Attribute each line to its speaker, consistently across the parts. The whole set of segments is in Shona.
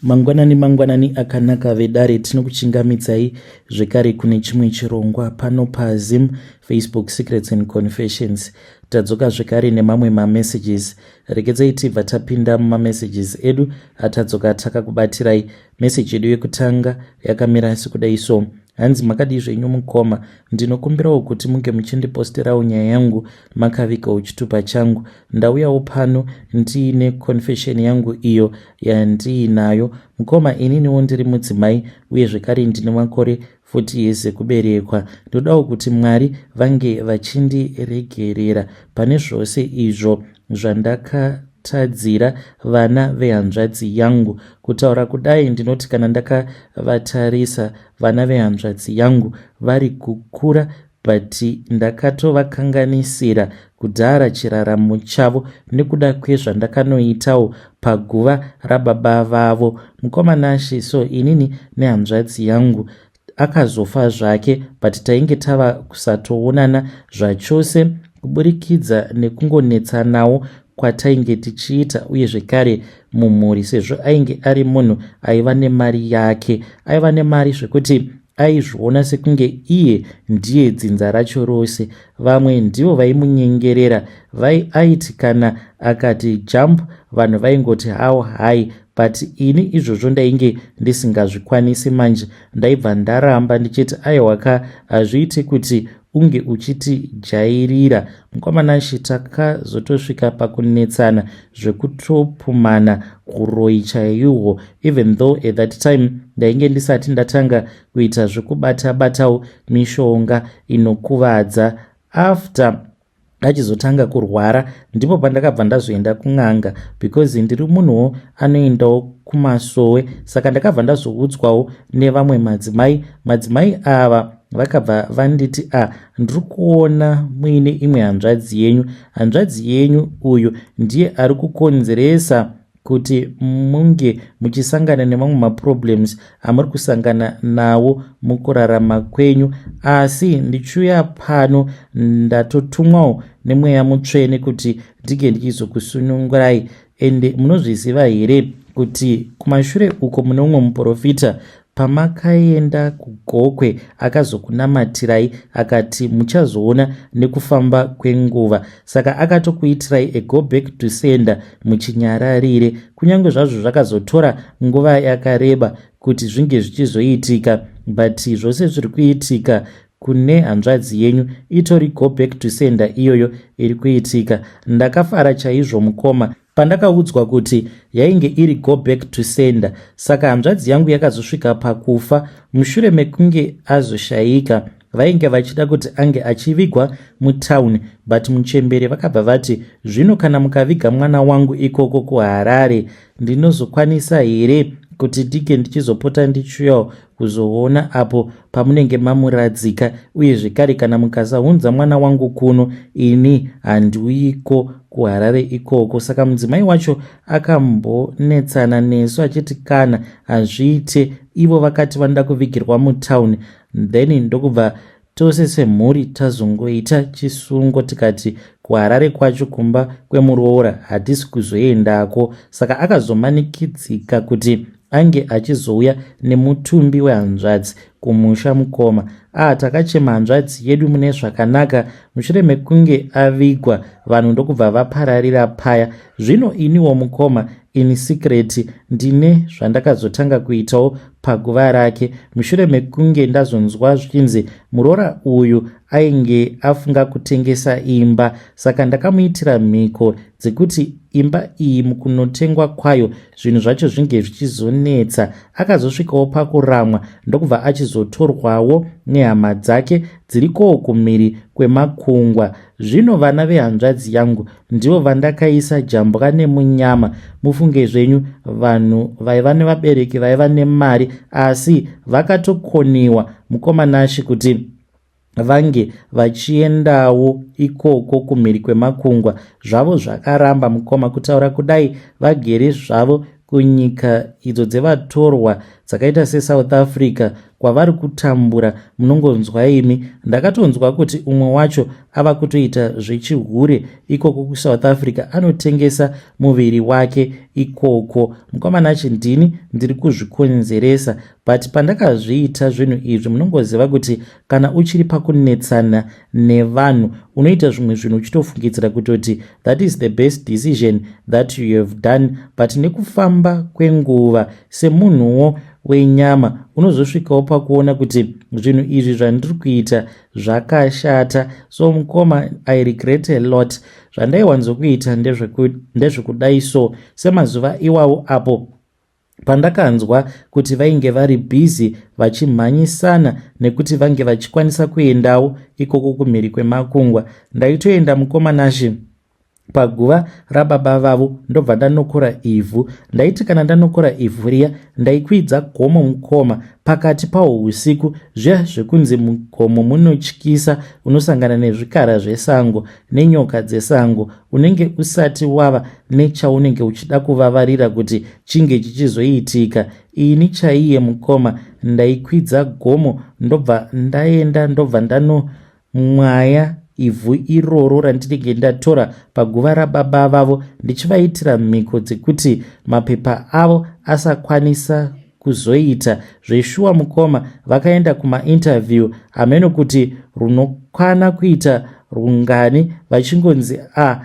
Speaker 1: Mangwanani mangwanani akanaka vedare, tinokuchingamidzai zvekare kune chimwe chirongwa pano paZim Facebook Secrets and Confessions. Tadzoka zvekare nemamwe mamessages. Regedzai tibva tapinda mumamessages edu atadzoka takakubatirai. Message yedu yekutanga yakamira sekudai so. Hanzi makadii zvenyu mukoma, ndinokumbirawo kuti munge muchindiposterawo nyaya yangu makavigawo chitupa changu. Ndauyawo pano ndiine confession yangu iyo yandiinayo. Mukoma, ininiwo ndiri mudzimai uye zvekare ndine makore 40 years ekuberekwa. Ndodawo kuti Mwari vange vachindiregerera pane zvose izvo zvandakatadzira vana vehanzvadzi yangu. Kutaura kudai ndinoti kana ndakavatarisa vana vehanzvadzi yangu vari kukura but ndakatovakanganisira kudhara chiraramo chavo nekuda kwezvandakanoitawo paguva rababa vavo. Mukoma Nashe, so inini nehanzvadzi yangu akazofa zvake but tainge tava kusatoonana zvachose kuburikidza nekungonetsanawo kwatainge tichiita uye zvekare mumhuri sezvo ainge ari munhu aiva nemari yake. Aiva nemari zvekuti aizviona sekunge iye ndiye dzinza racho rose. Vamwe ndivo vaimunyengerera. Vai aiti kana akati jump vanhu vaingoti how high but ini izvozvo ndainge ndisingazvikwanisi manje ndaibva ndaramba ndichiti aiwa ka hazviiti kuti unge uchitijairira. Mukoma Nashy takazotosvika pakunetsana zvekutopumana huroyi chaihwo even though at that time ndainge ndisati ndatanga kuita zvekubata batawo mishonga inokuvadza. After achizotanga kurwara ndipo pandakabva ndazoenda kun'anga because ndiri munhuwo anoendawo kumasowe saka ndakabva ndazoudzwawo nevamwe madzimai. Madzimai ava vakabva vanditi a ndiri kuona muine imwe hanzvadzi yenyu, hanzvadzi yenyu uyu ndiye ari kukonzeresa kuti munge muchisangana nemamwe maproblems amuri kusangana nawo mukurarama kwenyu, asi ndichiuya pano ndatotumwawo nemweya mutsvene kuti ndinge ndichizokusunungurai. Ende munozviziva here kuti kumashure uko mune umwe muprofita pamakaenda kuGokwe akazokunamatirai akati muchazoona nekufamba kwenguva, saka akatokuitirai a go back to sender muchinyararire, kunyange zvazvo zvakazotora nguva yakareba kuti zvinge zvichizoitika, but zvose zviri kuitika kune hanzvadzi yenyu itori go back to sender iyoyo iri kuitika. Ndakafara chaizvo mukoma pandakaudzwa kuti yainge iri go back to sender. Saka hanzvadzi yangu yakazosvika pakufa mushure mekunge azoshayika. Vainge vachida kuti ange achivigwa mutauni, but muchembere vakabva vati zvino kana mukaviga mwana wangu ikoko kuHarare ndinozokwanisa here kuti ndinge ndichizopota ndichiuyawo kuzoona apo pamunenge mamuradzika, uye zvekare kana mukasaunza mwana wangu kuno ini handiuyiko kuHarare ikoko. Saka mudzimai wacho akambonetsana nesu achiti kana hazviite, ivo vakati vanoda kuvigirwa mutauni, then ndokubva tose semhuri tazongoita chisungo tikati kuHarare kwacho kumba kwemuroora hatisi kuzoendako. Saka akazomanikidzika kuti ange achizouya nemutumbi wehanzvadzi kumusha mukoma. Takachema hanzvadzi yedu mune zvakanaka mushure mekunge avigwa, vanhu ndokubva vapararira paya. Zvino iniwo mukoma in secret ndine zvandakazotanga kuitawo paguva rake mushure mekunge ndazonzwa zvichinzi muroora uyu ainge afunga kutengesa imba, saka ndakamuitira mhiko dzekuti imba iyi mukunotengwa kwayo zvinhu zvacho zvinge zvichizonetsa. Akazosvikawo pakuramwa ndokubva achizotorwawo nehama dzake dzirikowo kumhiri kwemakungwa. Zvino vana vehanzvadzi yangu ndivo vandakaisa jambwa nemunyama. Mufunge zvenyu, vanhu vaiva nevabereki vaiva nemari asi vakatokoniwa mukoma Nashe kuti vange vachiendawo ikoko kumhiri kwemakungwa. Zvavo zvakaramba mukoma. Kutaura kudai vagere zvavo kunyika idzo dzevatorwa dzakaita seSouth Africa. Kwavari kutambura munongonzwa imi. Ndakatonzwa kuti umwe wacho ava kutoita zvechihure ikoko kuSouth Africa anotengesa muviri wake ikoko. Mukomana ndini ndiri kuzvikonzeresa, but pandakazviita zvinhu izvi, munongoziva kuti kana uchiri pakunetsana nevanhu unoita zvimwe zvinhu uchitofungidzira kutoti that is the best decision that you have done, but nekufamba kwenguva semunhuwo wenyama unozosvikawo pakuona kuti zvinhu izvi zvandiri kuita zvakashata. So mukoma, I regret a lot. Zvandaiwanzokuita ndezvekudai so, semazuva iwawo apo pandakanzwa kuti vainge vari busy vachimhanyisana nekuti vange vachikwanisa kuendawo ikoko kumhiri kwemakungwa, ndaitoenda, mukoma Nashe, paguva rababa vavo, ndobva ndanokora ivhu. Ndaiti kana ndanokora ivhu riya, ndaikwidza gomo, mukoma, pakati pahwo usiku, zviya zvekunzi mugomo munotyisa, unosangana nezvikara zvesango nenyoka dzesango. Unenge usati wava nechaunenge uchida kuvavarira kuti chinge chichizoitika. Ini chaiye, mukoma, ndaikwidza gomo, ndobva ndaenda, ndobva ndanomwaya ivhu iroro randinenge ndatora paguva rababa vavo, ndichivaitira mhiko dzekuti mapepa avo asakwanisa kuzoita zveshuwa. Mukoma, vakaenda kumainterview, hameno kuti runokwana kuita rungani, vachingonzi, "A ah,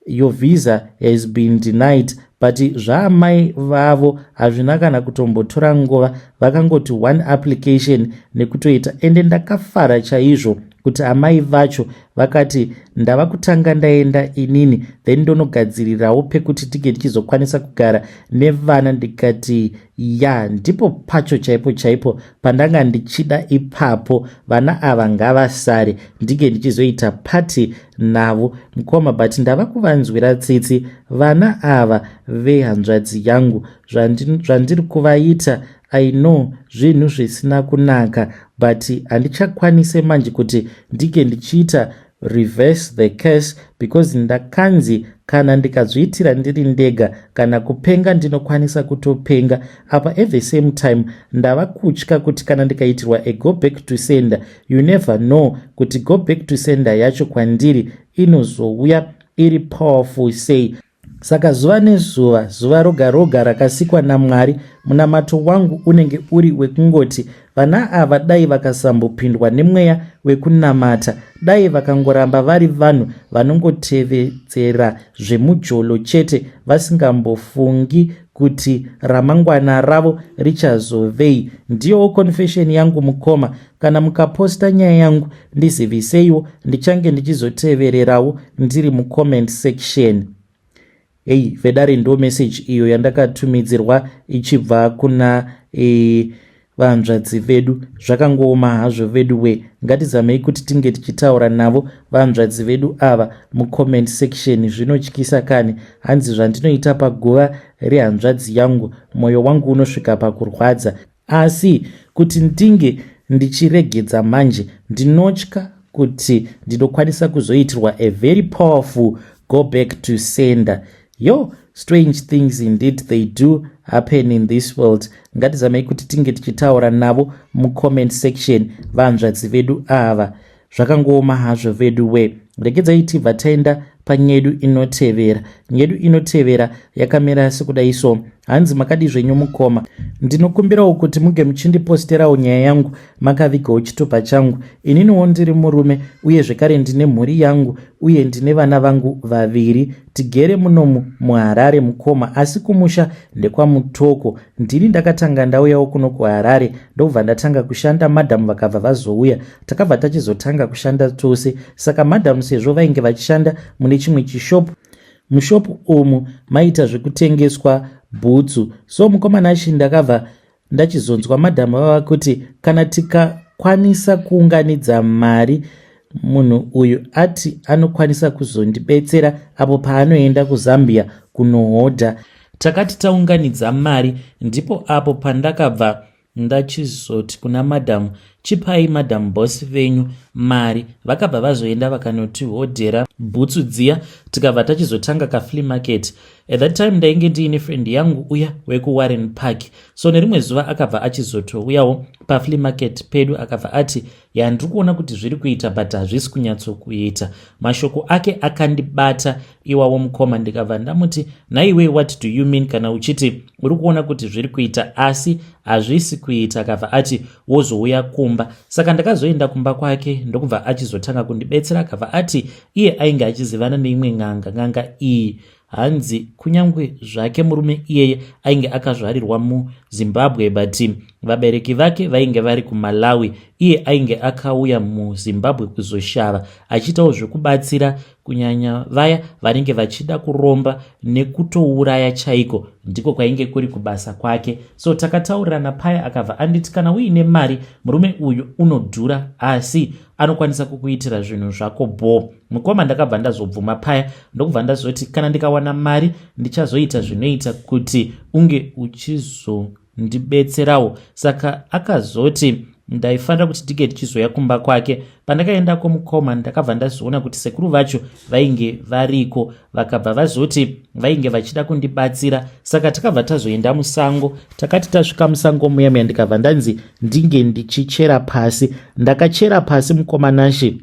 Speaker 1: your visa has been denied." But zvaamai vavo hazvina kana kutombotora nguva, vakangoti one application nekutoita. Ende ndakafara chaizvo kuti amai vacho vakati ndava kutanga ndaenda inini, then ndonogadzirirawo pekuti tige tichizokwanisa kugara nevana. Ndikati ya, ndipo pacho chaipo chaipo pandanga ndichida ipapo. Vana ava ngavasare, ndinge ndichizoita party navo, mukoma. But ndava kuvanzwira tsitsi vana ava vehanzvadzi yangu. Zvandiri kuvaita, I know zvinhu zvisina kunaka, but handichakwanise manje kuti ndinge ndichiita reverse the case, because ndakanzi kana ndikazviitira ndiri ndega, kana kupenga ndinokwanisa kutopenga apa. At the same time ndava kutya kuti kana ndikaitirwa a go back to sender, you never know kuti go back to sender yacho kwandiri inozouya iri powerful sei. Saka zuva nezuva, zuva roga roga rakasikwa naMwari, munamato wangu unenge uri wekungoti vana ava dai vakasambopindwa nemweya wekunamata, dai vakangoramba vari vanhu vanongotevedzera zvemujolo chete, vasingambofungi kuti ramangwana ravo richazovei. Ndiyowo confession yangu, mukoma. Kana mukaposta nyaya yangu, ndiziviseiwo, ndichange ndichizotevererawo ndiri mucomment section. Hei vedare, ndo message iyo yandakatumidzirwa ichibva kuna vanzvadzi vedu. Zvakangooma hazvo vedu we. Ngatizamei kuti tinge tichitaura navo vanzvadzi vedu ava mucomment section. Zvinotyisa kani. Hanzi zvandinoita paguva rehanzvadzi yangu, mwoyo wangu unosvika pakurwadza, asi kuti ndinge ndichiregedza manje, ndinotya kuti ndinokwanisa kuzoitirwa a very powerful go back to sender. Yo, strange things indeed, they do happen in this world. Ngatizamei kuti tinge tichitaura navo mucomment section vanzvadzi vedu ava. Zvakangooma hazvo vedu we. Regedzai tibva taenda panyedu inotevera. Nyedu inotevera yakamira sekudai so. Hanzi, "Makadi zvenyu mukoma? Ndinokumbirawo kuti muge muchindiposterawo nyaya yangu makavigawo chitupa changu. Ininiwo ndiri murume uye zvekare ndine mhuri yangu uye ndine vana vangu vaviri. Tigere munomu muHarare, mukoma, asi kumusha ndekwaMutoko. Ndini ndakatanga ndauyawo kuno kuHarare, ndobva ndatanga kushanda. Madhamu vakabva vazouya, takabva tachizotanga kushanda tose. Saka madhamu sezvo vainge vachishanda mune chimwe chishopu, mushopu umu maita zvekutengeswa bhutsu. So mukoma Nashe, ndakabva ndachizonzwa madhamu vava kuti kana tikakwanisa kuunganidza mari, munhu uyu ati anokwanisa kuzondibetsera apo paanoenda kuZambia kunohodha. Takati taunganidza mari, ndipo apo pandakabva ndachizoti kuna madhamu, Chipai madam boss venyu mari. Vakabva vazoenda vakanotihodhera bhutsu dziya tikabva tachizotanga kaflea market. At that time ndainge ndiine friend yangu uya wekuWarren Park. So nerimwe zuva akabva achizotouyawo paflea market pedu akabva ati ya ndiri kuona kuti zviri kuita but hazvisi kunyatsokuita. Mashoko ake akandibata iwawo mukoma ndikabva ndamuti nhaiwe what do you mean kana uchiti uri kuona kuti zviri kuita asi hazvisi kuita. Akabva ati wozouya kumba. Saka ndakazoenda kumba kwake ndokubva achizotanga kundibetsera. Akabva ati iye ainge achizivana neimwe n'anga. N'anga iyi hanzi kunyange zvake murume iyeye ainge akazvarirwa muZimbabwe but vabereki vake vainge vari kuMalawi. Iye ainge akauya muZimbabwe kuzoshava achiitawo zvekubatsira kunyanya vaya vanenge vachida kuromba nekutouraya chaiko, ndiko kwainge kuri kubasa kwake. So takataurirana paya akabva anditi kana uine mari murume uyu unodhura asi anokwanisa kukuitira zvinhu zvako bho. Mukoma ndakabva ndazobvuma paya ndokubva ndazoti kana ndikawana mari ndichazoita zvinoita kuti unge uchizondibetserawo. Saka akazoti ndaifanira kuti ndinge ndichizoya kumba kwake. Pandakaendako mukoma ndakabva ndazoona kuti sekuru vacho vainge variko, vakabva vazoti vainge vachida kundibatsira. Saka takabva tazoenda musango. Takati tasvika musango muya muya ndikabva ndanzi ndinge ndichichera pasi. Ndakachera pasi mukoma Nashe.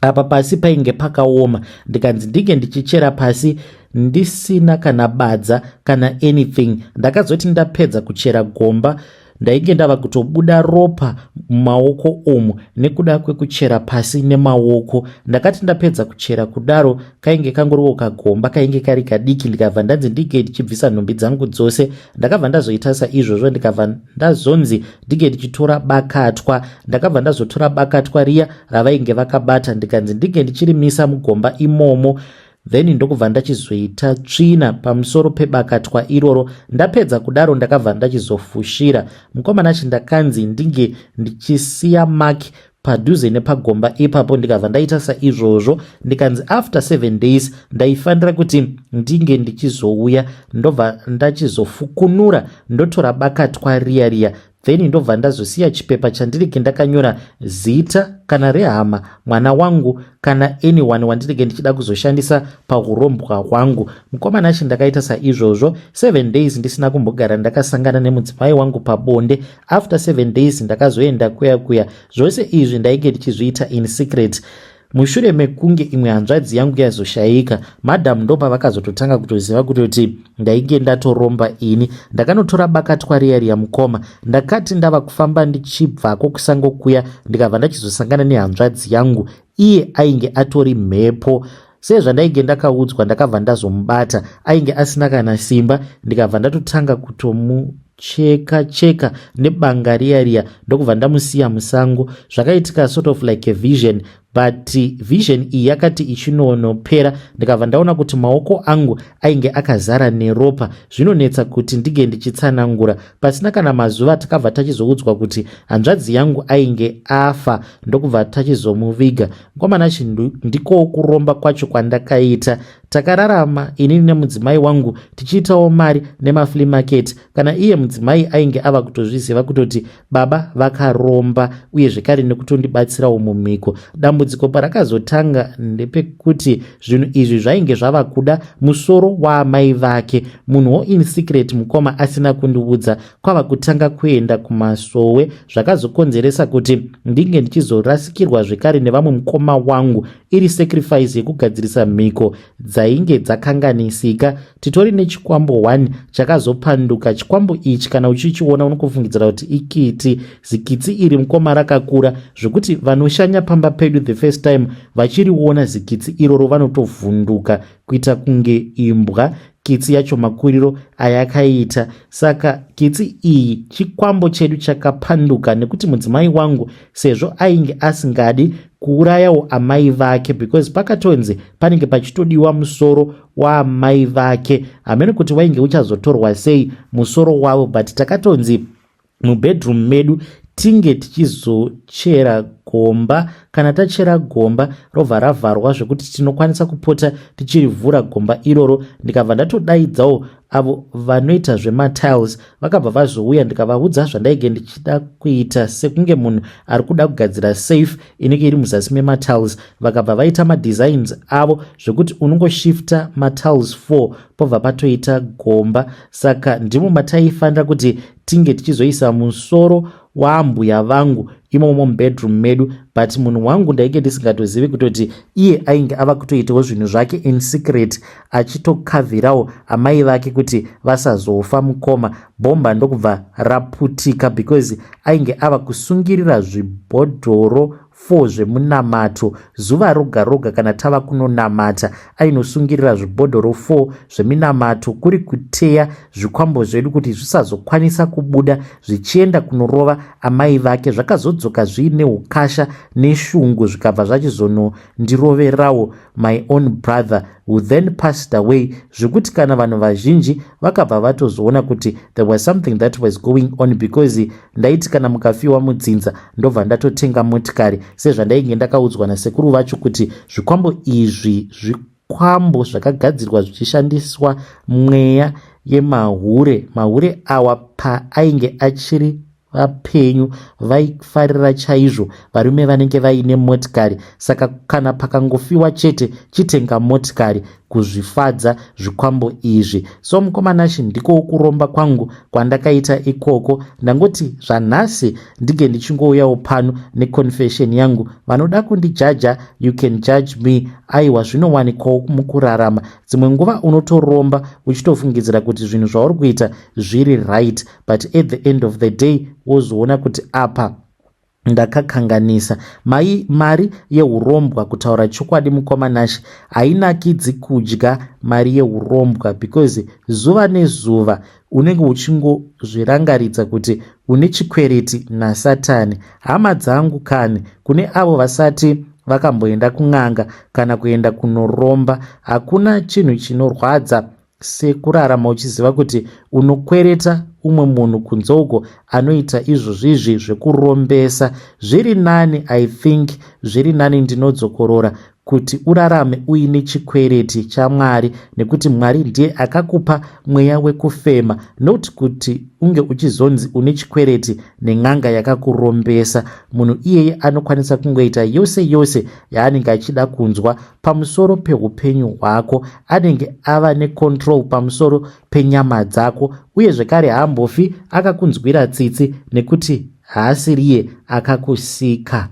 Speaker 1: Apa pasi painge pakaoma ndikanzi ndinge ndichichera pasi ndisina kana badza kana anything. Ndakazoti ndapedza kuchera gomba ndainge ndava kutobuda ropa mumaoko umu nekuda kwekuchera pasi nemaoko. Ndakati ndapedza kuchera kudaro kainge kangoriwo kagomba kainge kari kadiki ndikabva ndanzi ndinge ndichibvisa nhumbi dzangu dzose. Ndakabva ndazoita saizvozvo ndikabva ndazonzi ndinge ndichitora bakatwa. Ndakabva ndazotora bakatwa riya ravainge vakabata ndikanzi ndinge ndichirimisa mugomba imomo. Then ndokubva ndachizoita tsvina pamusoro pebakatwa iroro. Ndapedza kudaro ndakabva ndachizofushira. Mukoma Nashe ndakanzi ndinge ndichisiya mark padhuze nepagomba ipapo ndikabva ndaita saizvozvo ndikanzi after 7 days ndaifanira kuti ndinge ndichizouya ndobva ndachizofukunura ndotora bakatwa riya riya then ndobva ndazosiya chipepa chandinenge ndakanyora zita kana rehama mwana wangu kana anyone wandinenge ndichida kuzoshandisa paurombwa hwangu. Mukoma Nashe ndakaita saizvozvo 7 days ndisina kumbogara ndakasangana nemudzimai wangu pabonde. After 7 days ndakazoenda kuya kuya. Zvose izvi ndainge ndichizviita in secret. Mushure mekunge imwe hanzvadzi yangu yazoshayika, madam ndopavakazototanga kutoziva kutoti ndainge ndatoromba ini. Ndakanotora bakatwa riya riya mukoma. Ndakati ndava kufamba ndichibvako kusango kuya ndikabva ndachizosangana nehanzvadzi yangu. Iye ainge atori mhepo. Sezvandainge ndakaudzwa ndakabva ndazomubata. Ainge asina kana simba ndikabva ndatotanga kutomucheka cheka nebanga riya riya ndokubva ndamusiya musango. Zvakaitika sort of like a vision but vision iyi yakati ichinonopera ndikabva ndaona kuti maoko angu ainge akazara neropa. Zvinonetsa kuti ndinge ndichitsanangura. Pasina kana mazuva takabva tachizoudzwa kuti hanzvadzi yangu ainge afa ndokubva tachizomuviga. Mukoma Nashe ndikowo kuromba kwacho kwandakaita. Takararama inini nemudzimai wangu tichiitawo mari nemaflea market. Kana iye mudzimai ainge ava kutozviziva kutoti baba vakaromba uye zvekare nekutondibatsirawo mumhiko. Dambudziko parakazotanga ndepekuti zvinhu izvi zvainge zvava kuda musoro waamai vake. Munhuwo in secret mukoma asina kundiudza kwava kutanga kuenda kumasowe zvakazokonzeresa kuti ndinge ndichizorasikirwa zvekare nevamwe mukoma wangu iri sacrifice yekugadzirisa mhiko dzainge dzakanganisika. Titori nechikwambo 1 chakazopanduka. Chikwambo ichi kana uchichiona unokufungidzira kuti ikiti. Zikitsi iri mukoma rakakura zvekuti vanoshanya pamba pedu the first time vachiriona zikitsi iroro vanotovhunduka kuita kunge imbwa. Kitsi yacho makuriro ayakaita. Saka kitsi iyi chikwambo chedu chakapanduka nekuti mudzimai wangu sezvo ainge asingadi kuurayawo amai vake because pakatonzi panenge pachitodiwa musoro waamai vake. Hameno kuti wainge uchazotorwa sei musoro wavo but takatonzi mubedroom medu tinge tichizochera gomba. Kana tachera gomba robva ravharwa zvekuti tinokwanisa kupota tichirivhura gomba iroro. Ndikabva ndatodaidzawo Avo vanoita zvematiles vakabva vazouya, ndikavaudza zvandainge ndichida kuita, sekunge munhu ari kuda kugadzira safe inenge iri muzasi mematiles. Vakabva vaita madesigns avo zvekuti unongoshifta matiles 4, pobva patoita gomba. Saka ndimo mataifanira kuti tinge tichizoisa musoro waambuya vangu imomo mubedroom medu. But munhu wangu ndainge ndisingatozivi kutoti iye ainge ava kutoitawo zvinhu zvake in secret, achitokavhirawo amai vake kuti vasazofa. Mukoma, bhomba ndokubva raputika, because ainge ava kusungirira zvibhodhoro 4 zvemunamato zuva roga roga. Kana tava kunonamata, ainosungirira zvibhodhoro 4 zveminamato, kuri kuteya zvikwambo zvedu kuti zvisazokwanisa kubuda zvichienda kunorova amai vake. Zvakazodzoka zviine ukasha neshungu, zvikabva zvachizonondiroverawo my own brother, who then passed away, zvekuti kana vanhu vazhinji vakabva vatozoona kuti there was something that was going on, because ndaiti kana mukafiwa mudzinza, ndobva ndatotenga motikari, sezvandainge ndakaudzwa nasekuru vacho kuti zvikwambo izvi zvikwambo zvakagadzirwa zvichishandiswa mweya yemahure. Mahure awa paainge achiri vapenyu, vaifarira chaizvo varume vanenge vaine motikari. Saka kana pakangofiwa chete, chitenga motikari kuzvifadza zvikwambo izvi. So mukoma Nashe, ndiko kuromba kwangu kwandakaita ikoko. Ndangoti zvanhasi ndinge ndichingouyawo pano neconfession yangu. Vanoda kundijaja, you can judge me. Aiwa, zvinowanikwawo mukurarama. Dzimwe nguva unotoromba uchitofungidzira kuti zvinhu zvauri kuita zviri right, but at the end of the day wozoona kuti apa ndakakanganisa. Mai, mari yeurombwa, kutaura chokwadi, mukoma Nashe, hainakidzi kudya mari yeurombwa, because zuva nezuva unenge uchingozvirangaridza kuti une chikwereti nasatani. Hama dzangu kani, kune avo vasati vakamboenda kun'anga kana kuenda kunoromba, hakuna chinhu chinorwadza sekurarama uchiziva kuti unokwereta umwe munhu kunze uko anoita izvozvizvi zvekurombesa. Zviri nani, I think zviri nani, ndinodzokorora, kuti urarame uine chikwereti chaMwari, nekuti Mwari ndiye akakupa mweya wekufema, not kuti unge uchizonzi une chikwereti nen'anga yakakurombesa. Munhu iyeye anokwanisa kungoita yose yose yaanenge achida kunzwa pamusoro peupenyu hwako. Anenge ava necontrol pamusoro penyama dzako, uye zvekare haambofi akakunzwira tsitsi, nekuti haasiriye akakusika.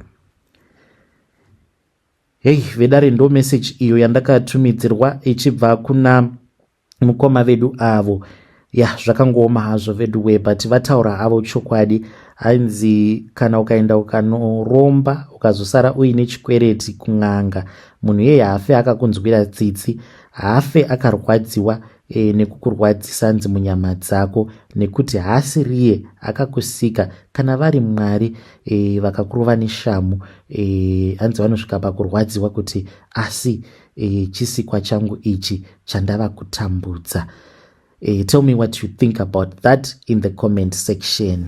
Speaker 1: Hei vedare, ndo meseji iyo yandakatumidzirwa ichibva kuna mukoma vedu avo. Ya, zvakangooma hazvo veduwe, but vataura havo chokwadi. Hanzi kana ukaenda ukanoromba, ukazosara uine chikwereti kun'anga, munhu iyeye haafe akakunzwira tsitsi, haafe akarwadziwa nekukurwadzisa, hanzi munyama dzako, nekuti haasiriye akakusika. Kana vari Mwari vakakurova neshamu, hanzi vanosvika pakurwadziwa kuti asi chisikwa changu ichi chandava kutambudza. Tell me what you think about that in the comment section.